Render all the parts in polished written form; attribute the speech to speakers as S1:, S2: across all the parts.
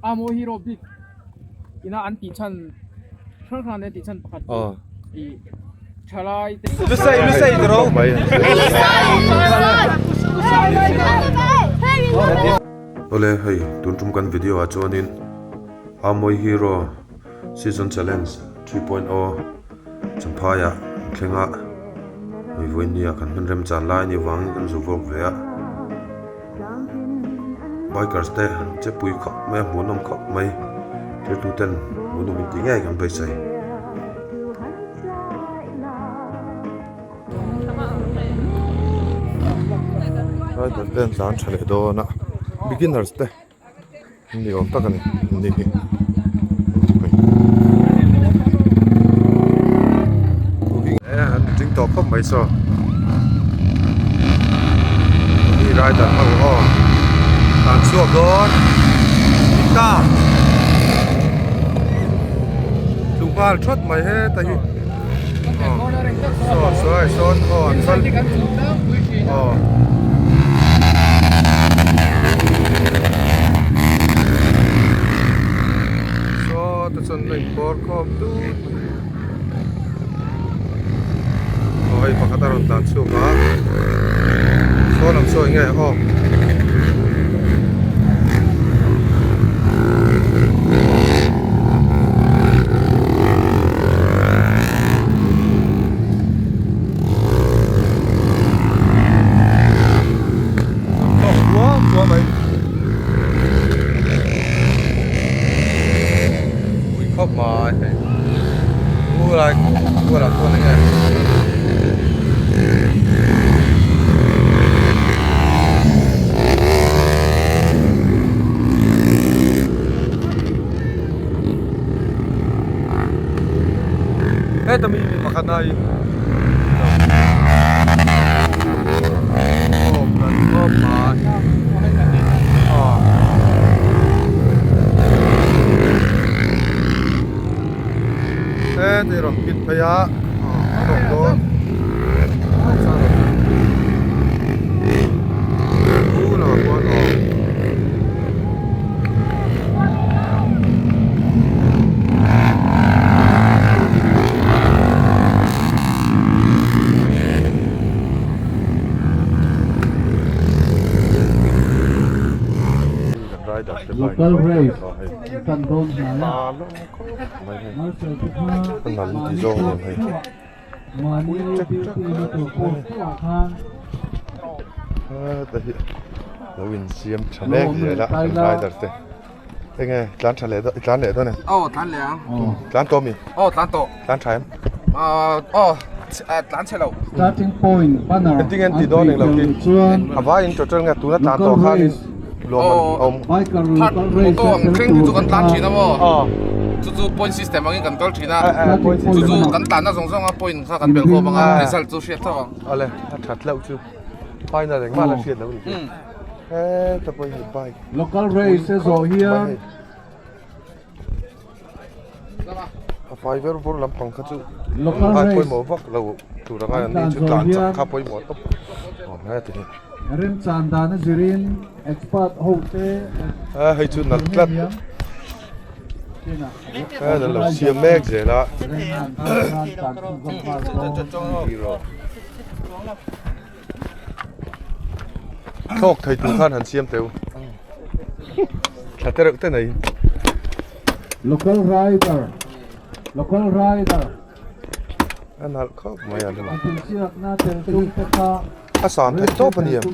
S1: Amo Hero bik ina an tih chhan hrang hrang an tih chhan pakhat chu ih thalai te
S2: Lusei Lusei ti ro.
S3: Awle hei tun tum kan video ah chuanin Amawii Hero Season Challenge 3.0 Champhai ah an thleng a, hei vawinia kan hman remchan lai anih avangin kan zu vawk ve a. Bikers te an che pui khawp mai a hmuhnawm khawp mai thiltu ten hmuhnawm in tih ngei kan beisei.
S2: Rider te an tlan tha leh dawn a beginners te. Ni awm tak a ni ni hi e an ding tawh khawp mai saw hi rider ho aw tlan chhuak dawn ta tlu nghal thawt mai heta hi Saw saw sawn aw an kal aw. Saw te chuan la inbawr khawm tut mai aw hei pakhat a rawn tlan chhuak a saw lam saw eng nge aw. Khawp mai hei u lai kual ah chuan enge heta mi mi pakhat na hi aw kan khawp mai aw heti rawn pit phei a a tawk dawn u lamah khuan aw.
S4: Local race kan dawn hnai a, Marcel te kha mahni tawk theuhah mahni duty na tur post theuhah khan
S2: Lo insiam tha mek zel a rider te enge tlan tha leh dawn i tlan leh dawn em?
S5: Aw tlan leh ang.
S2: Tlan tawh mi?
S5: Aw tlan tawh.
S2: Tlan tha em?
S5: Aw tlan chhe lo.
S4: Starting point banner
S2: Engtin nge an tih dawn englo khi a vaiin total nge tuna tlan tawh khanin lawm an awm.
S4: Biker local race
S5: Motor ang thleng hi chu kan tlan thin a maw? Chu chu point system angin kan kal thin a. Chu chu kan tlanna zawng zawng a point kha kan belh khawm ang a result chu hriat tho ang.
S2: Awle a that hlauh chu final engmah la hriat loh ni chu. Heta pawh hi bike.
S4: Local race a zawh hian.
S2: A fai ver vur lampang kha chu ai pawimawh vak lo tur anga an ni chu tlan chak kha pawimawh tawp awm hle ti hi.
S4: Remchan dan a zirin expert ho te
S2: a hei chu nalh tlat a an lo siam mek zel a. Thlawk thei tur khan han siam teu. Thla te reuh te nei.
S4: Local rider Local rider
S2: A nalh khawp mai a hlawm.
S4: Insiakna tel tum te kha
S2: A san theih tawp a ni em?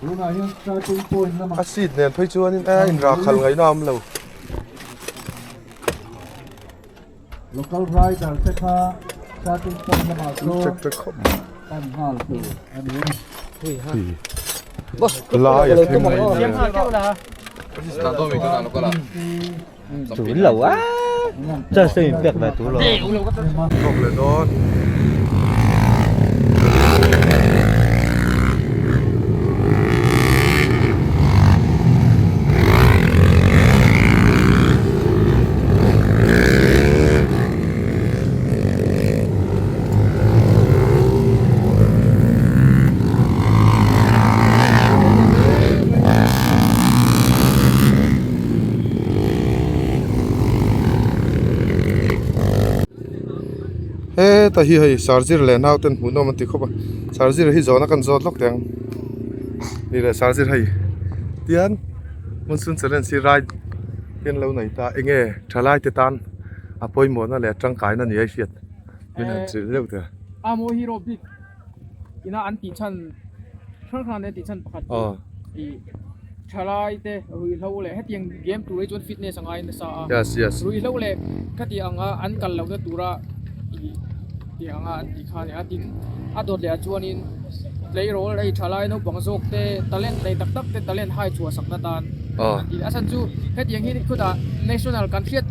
S4: Tunah hian starting point lamah
S2: A seat nen phei chuanin a inrakhal ngaihna a awm lo.
S4: Local rider te kha starting point lamah sawn pan nghal tur a ni a.
S2: Lai a thleng mai nia. Thawk leh dawn. Heta hi hei sarzir leh nauten hmuhnawm an ti khawp a sarzir hi zawhna kan zawt lawk teh ang ni leh sarzir hei tian monsoon challenge hi ride hian lo nei ta enge thalai te tan a pawimawhna leh a tangkaina ni a i hriat min han hrilh deuh teh.
S1: Amo hero bik ina an tih chhan hrang hrang an tih chhan pakhat chu i thalai te ruihhlo leh hetiang game tur hi chuan fitness a ngai nasa a
S2: yes yes
S1: ruihhlo leh khati anga an kal lohna tura i tih anga an tih kha a ni a tin a dawt leh ah chuanin tleirawl hei thalai naupang zawk te talent nei tak tak te talent hai chhuah sakna tan an ti a chhan chu hetiang hi khutah national kan hriat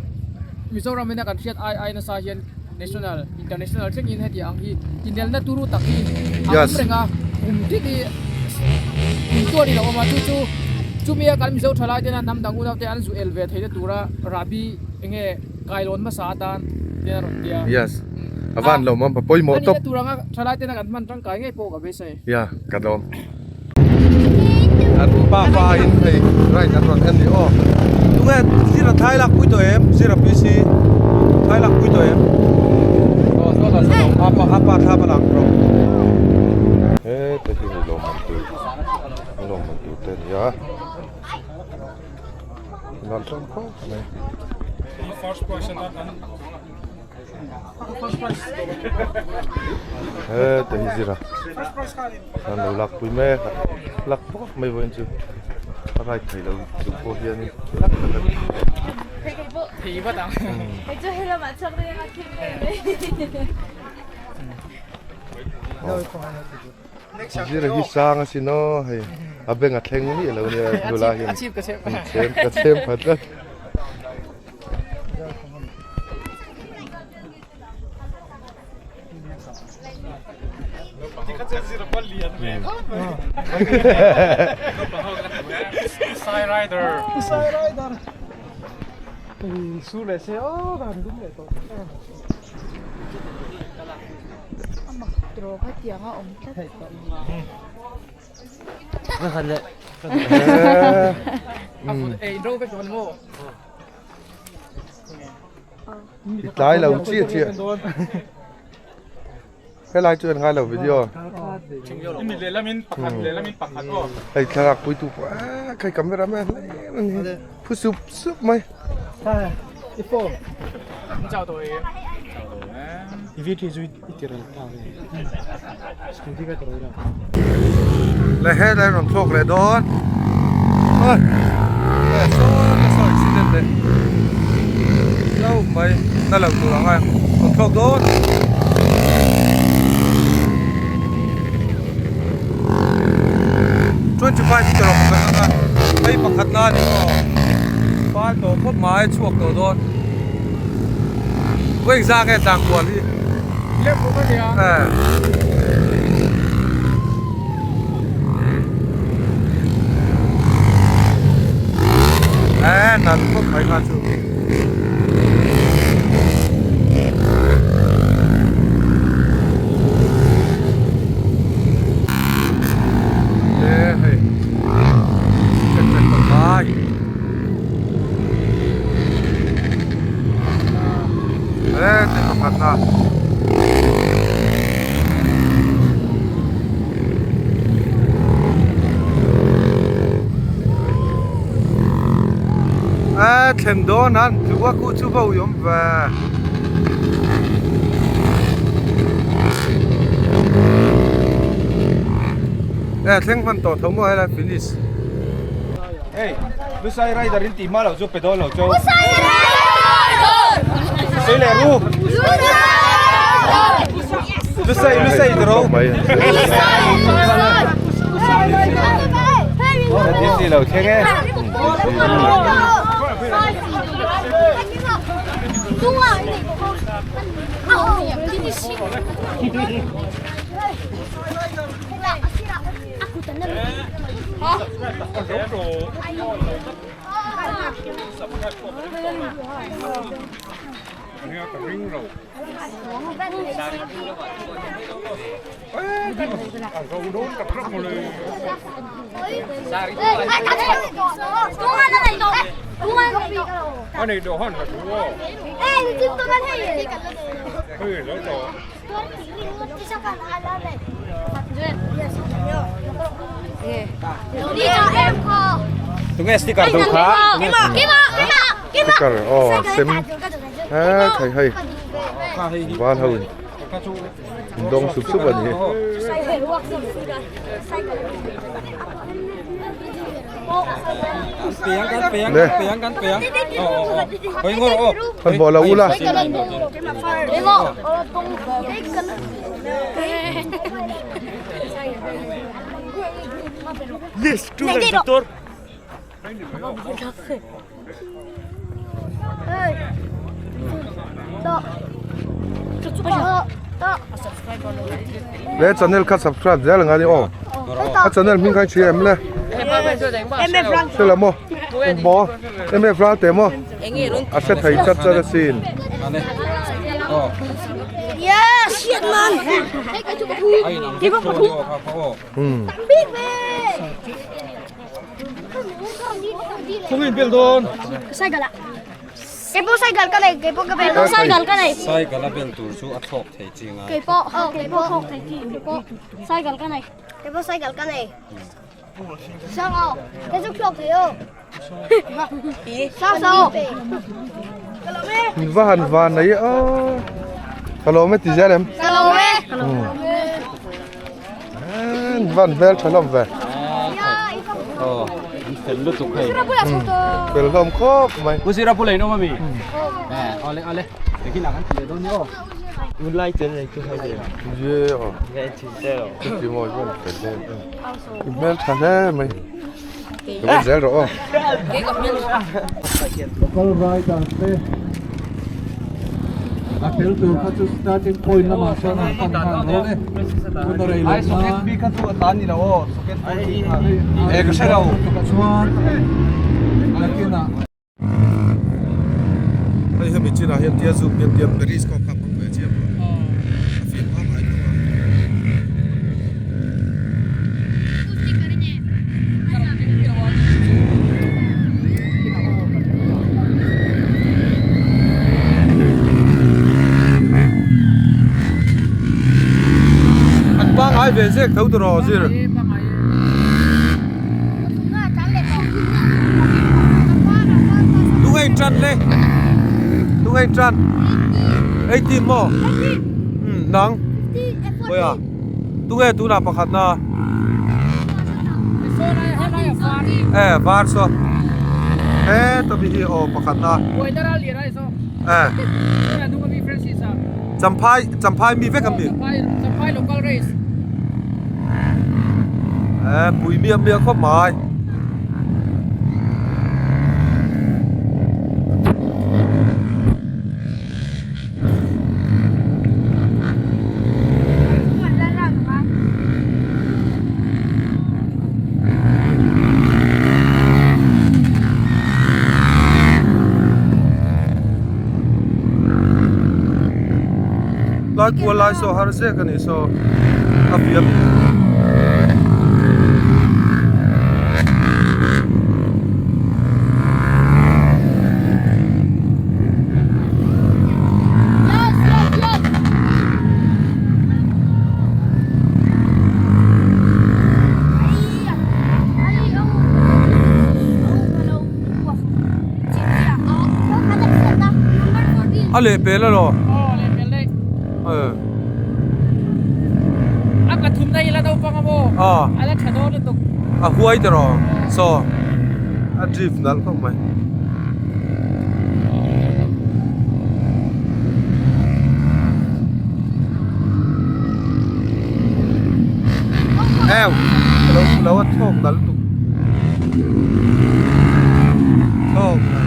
S1: Mizoram ina kan hriat ai ai nasa hian National, International thlengin heti ang hi inelna turu tak hi a awm reng a, kum tin hi kum tuar in a awm a, chu chu chumia kan Mizo thalai tena hnam dang unau te an zu el ve theihna tura rahbi enge kailawn hmasa atan te a rawn ti a.
S2: Yes, a van lo mawm a pawimawh tawp.
S1: Anihna tur anga thalai tena kan hman tangkai ngei pawh ka beisei.
S2: Ya, ka lawm. An pa pa in hei right an rawn en ni aw. Tunge zira thai lak pui tawh em zira PC thai lak pui tawh em apa apa thla pa lak rawh. Heta hi hei lawmman tur lawmman tur te a ni a nalh hlawm khawp mai. Heta hi zira an lo lak pui mek a lak bawk mai vawiin chu a ride thei lo chung pawh hianin lak tak a ni. Zira hi sang asin aw hei a beng a thleng miah lo nia nula hian ka chhem pha tlat. I tlai lo chiah chiah helai chu an ngai lo video hei thlalak pui tu pawh ah khai camera man hle a ni phu sup sup mai. Le helai rawn thlawk leh dawn oi le sawn ka sawi accident leh hlauh mai na lo tur ang a rawn thlawk dawn 25 meter a pakhat anga hei pakhat na ani aw fal tawh khawp mai chhuak tawh dawn. Vawi zang nge tlang kual hi eh nan khawp mai kha chu eh hei thlen dawn an tluk a ku chu va ui awm ve. E thleng hman tawh tho maw helai finish.
S6: Hey, Lusai Rider in tih hma loh chu pe dawn lo chau. Lusai Rider! Sawi leh ru. Lusai Lusai ti ro.
S2: Lusai
S6: DC lo thleng e. Tunge sticker duh kha
S2: sticker aw sem he thei hei val ho in dawng sup sup a ni hi. Le kan bawh lo ula. Le channel kha subscribe zel ang a ni aw a channel hming kha i hria em le hre lo maw maw mf Ralte maw a hre thei chat chat asin.
S6: Khawngin bel dawn.
S7: Keipawh cycle ka nei keipawh ka bel cycle ka nei.
S6: Cycle a bel tur chu a thlawk thei chi ngai.
S7: Keipawh oh keipawh thlawk thei chi keipawh cycle ka nei. Keipawh cycle ka nei. Sang aw kei chu thlawk thei aw. Sang sang aw.
S2: In va han van nei aw. Ka lawm e ti zel em?
S7: Ka lawm e.
S2: An van hmel tha hlawm ve.
S6: Aw, an fel lutuk hei.
S2: Fel hlawm khawp mai.
S6: Pu Zira pu lei nawm ami? Eh, awle awle. Engin ah kan ti leh dawn ni aw.
S8: Tunlai chuan lei chu hai ve.
S2: Ye aw.
S8: Nge thin te lo.
S2: Chu ti mawi chuan fel hle mai. I hmel tha hle mai. Lo en zel rawh aw.
S4: Local rider te a tel tur kha chu starting point lamah chuan an pan nghal dawn e. Hun a rei loh nan chuan nakinah.
S2: Hei hemi chinah hian tia zoom hian tia periscope kha hmang ve chiam lo a fiah hma ngai tawh a. An pangai ve zek tho tawh rawh zir. Tunge in tan le Tunge in tan 18 maw umm nang Khawiah Tunge tunah pakhat na Eh var saw Heta mi hi aw pakhat na Eh Champhai Champhai mi vek a mi Eh pui miah miah khawp mai. Lai kual lai saw har zek a ni saw a fiam A leh pel elaw?
S1: Aw leh pel daih.
S2: Eh.
S1: A pathum na ila naupang a maw?
S2: Aw.
S1: A la tha dawn lutuk.
S2: A huai ta rawh. Saw a drift nalh khawp mai. Ew ka lo hmu lo a thawk nalh lutuk. Thawk nalh.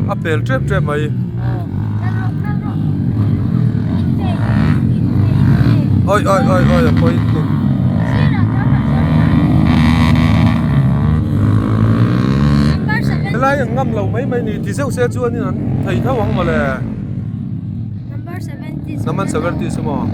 S2: A pel tep tep mai. Oi oi oi oi a pawi lutuk. Helai ang ngam lo mai mai ni ti zeuh se chuanin an thei tho ang mawle. Naman 70 maw?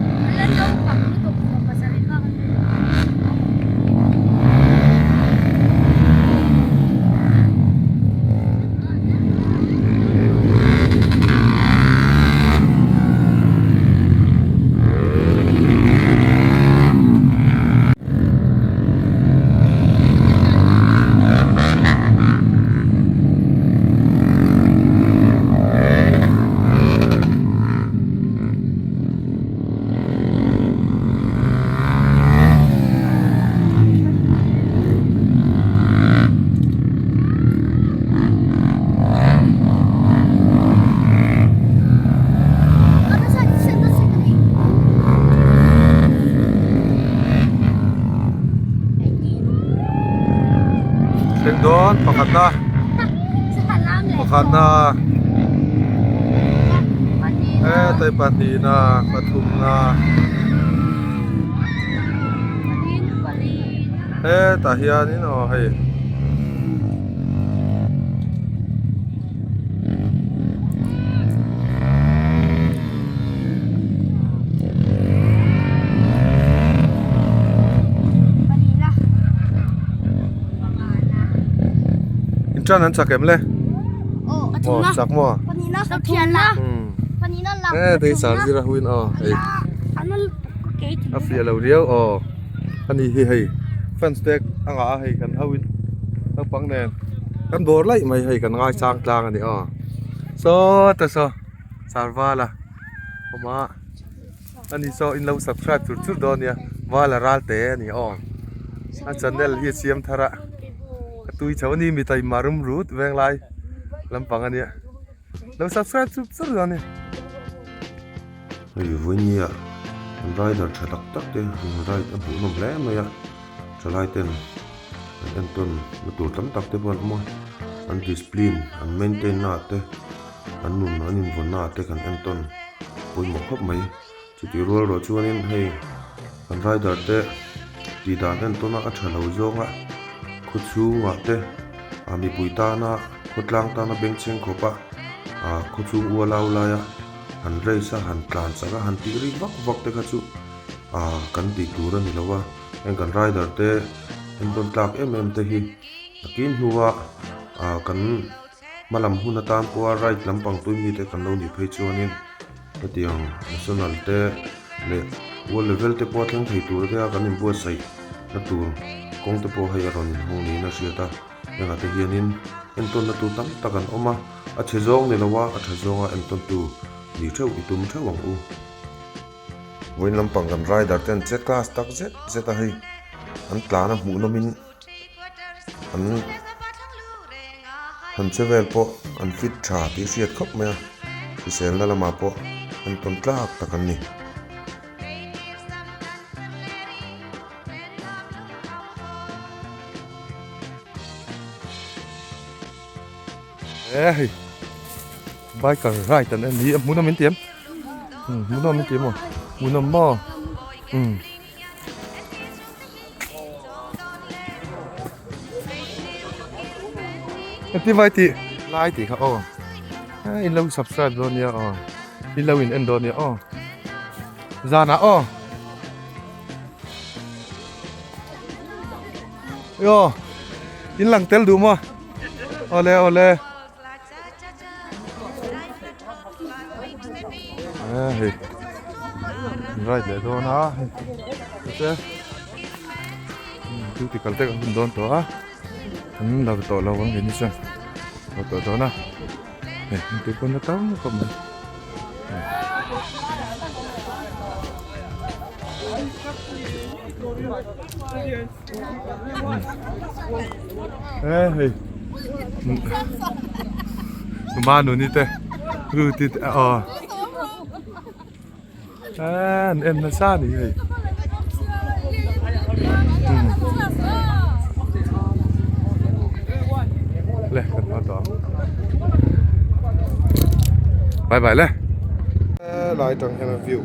S2: Thleng dawn pakhatna pakhatna hetlai pahnihna pathumna hetah hianin aw hei. In tan an chak em le? Aw chak maw? E tei sar zira huin aw hei a fiah lo riau aw ani hi hei fans te a ngah a hei kan ho in naupang nen kan bawr laih mai hei kan ngaisang tlang a ni aw saw ta saw Sarvala awm a ani saw in lo subscribe tur chur dawn nia Vala Ralte a ni aw a channel hi a siam thar a a tui chho a ni mi taima rum rut veng lai lampang a nia lo subscribe chur chur dawn nia.
S3: Hei vawinia an rider tha tak tak te an ride a hmuh nawm hle mai a thalai ten an entawn na tur tam tak te pawh an awm a an discipline an maintain na ah te. An nun an invawnna ah te kan entawn pawimawh khawp mai. Chutih rual ruah chuanin hei kan rider te tih dan entawn a a tha lo zawnga khaw chhungah te ah mipui tana khawtlang tana bengchheng khawpa ah khaw chhung ualau laia han race a han tlan chak a han tih rik vak vak te kha chu ah kan tih tur a ni lo a heng kan rider te entawn tlak em em te hi nakin hnua ah kan. Hmalam hun atan pawha right lampang tui mite kan lo nih phei chuanin hetiang national te leh world level te pawh a thleng thei tur te a kan inbuatsaih na tur kawng te pawh hei a rawn inhawng niin a hriat a, hengah te hianin entawnna tur tam tak an awm a, a chhe zawng ni loa a tha zawnga entawntu ni theuh i tum theuh ang u. Vawiin lampang kan rider ten che class tak zet zet a hei an tlan a hmuh nawmin. An han che vel pawh an fit tha tih hriat khawp mai a, hriselna lamah pawh an tawn tlak tak an ni.
S2: E hei biker ride an en hi a hmuhnawm in ti em hmuhnawm in ti maw hmuhnawm maw umm. Engtin vai tih lai tih kha aw in lo subscribe dawn nia aw in lo in en dawn nia aw zanah aw aw in lang tel duh maw awle awle. Hei ride leh dawn a hei te duty kal te kan hun dawn tawh a an lo tawh lo ang ni chuan lo tawh dawn a hei tui pawn a tam khawp mai. Hei Manuni te Ruti te aw an en nasa a ni hei le kan hma tawh ang bye bye le lai tang hian a view.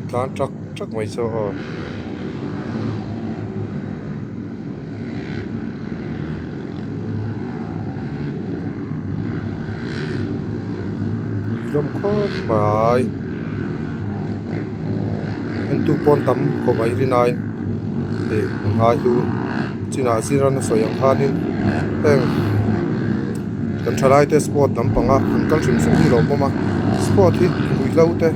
S2: Tlan trak trak mai chu aw. hlawm khawp mai entu pawn tam khawp mai rinaiin ih a ngai hlu chinah zir a sawi ang khanin heng kan thalai te sport lampanga an kal hrim hrim hi a lo awm a sport hi ruihhlo te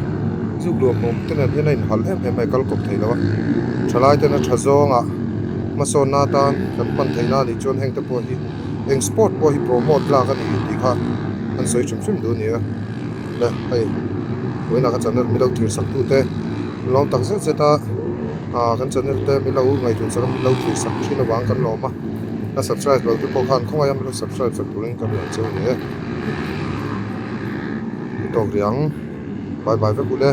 S2: zuk luam awm te nen hian a inhal em em a i kal kawp thei lo a thalai ten a tha zawngah hmasawnna atan kan hman theihna a nih chuan heng te pawh hi eng sport pawh hi promote lak a ni tih kha an sawi hrim hrim duh a ni a le hei vawiinah ka channel min lo thlir sak tu te min lawm tak zet zet a ah kan channel te min lo ngaihtuah sak a min lo thlir sak thin avang kan lawm a la subscribe lo te pawh khan khawngaih a min lo subscribe sak turin ka ruat che a ni e tawk riang bye bye vek u le.